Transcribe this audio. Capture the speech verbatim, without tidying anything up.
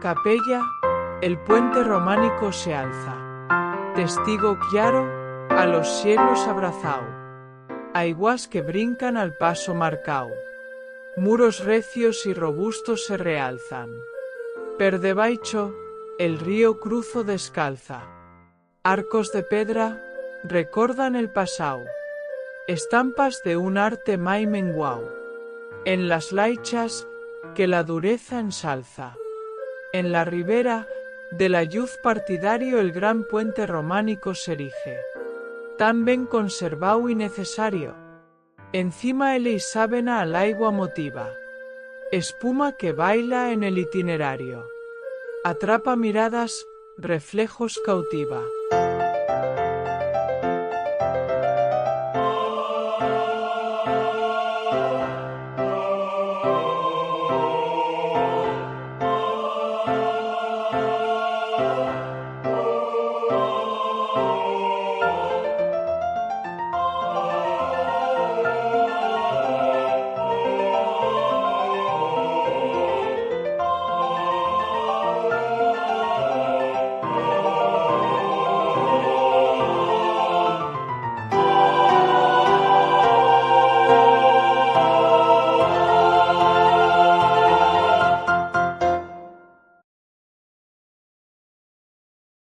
Capella, el puente romanico se alza. Testigo cllaro, a los sielos abrazau. Aiguas que brincan al paso marcau. Muros recios y robustos se realzan. Per debaicho, el río cruzo descalza. Arcos de pedra recordan el pasau. Estampas de un arte mai menguau. En las laichas que la dureza ensalza. En la ribera de la lluz partidario el gran puente romanico s'erije. Tan ben conservau y necesario. Encima el ixabena a l'aigua motiva. Espuma que baila en el itinerario. Atrapa miradas, reflejos cautiva.